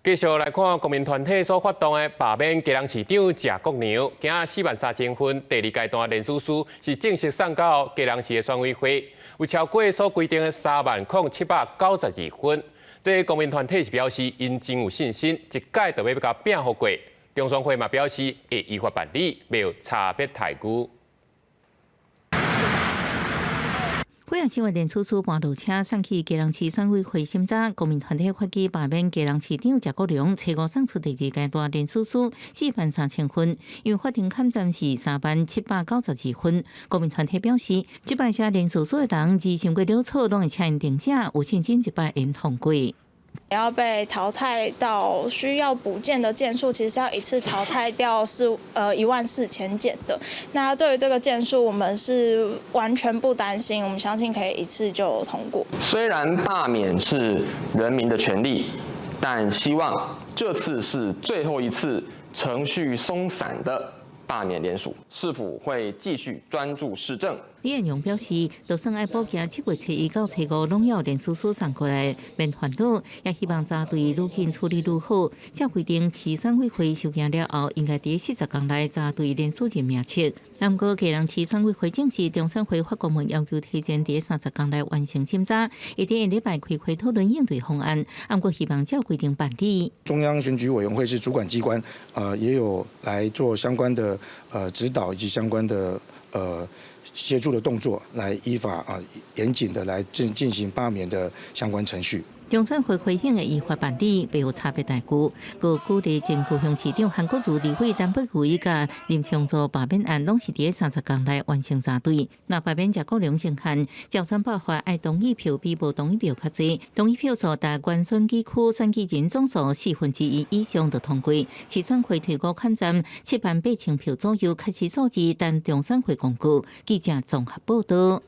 繼續來看公民團體所發動的罷免基隆市長謝國樑，今仔43,000份第二階段聯署書是正式送到基隆市的選委會，有超過所規定的30,792份。這個公民團體是表示，𪜶真有信心，一屆就欲共拼予過。中選會嘛表示會依法辦理，袂有差別待遇。幾若張的聯署書搬路車送去基隆市選委會審查，公民團體發起罷免基隆市長謝國樑，初五送出第二階段聯署書43,000份，因為法定坎站是30,792份。公民團體表示，這擺寫聯署書的人，字傷過潦草，攏會請𪜶停寫，有信心這擺會通過。要被淘汰到需要補件的件數，其實是要一次淘汰掉14,000件的。那對於這個件數，我們是完全不擔心，我們相信可以一次就通過。雖然罷免是人民的權利，但希望這次是最後一次程序鬆散的罷免聯署，市府會繼續專注市政。李彦榮表示，就算愛補件7月初一到初五攏要聯署書送過來，免煩惱，也希望查隊愈緊處理愈好。照規定，市選委會收件了後，應該佇40天內查對聯署人名冊。毋過，基隆市選委會證實，中選會發公文要求提前佇30天內完成審查，會佇下禮拜開會討論應對方案。毋過，希望照規定辦理。中央選舉委員會是主管機關，也有來做相關的指導以及相關的協助的動作，來依法啊嚴謹的來進行罷免的相關程序。中選會回應會依法辦理，袂有差別待遇。閣鼓勵前高雄市長韓國瑜、立委陳柏惟佮林昶佐罷免案，攏是佇30天內完成查對。若罷免謝國樑成案，照選辦法愛同意票比無同意票較濟，同意票數達原選舉區選舉人總數1/4以上就通過。市選會推估坎站78,000票左右，確實數字，等中選會公告。記者綜合報道。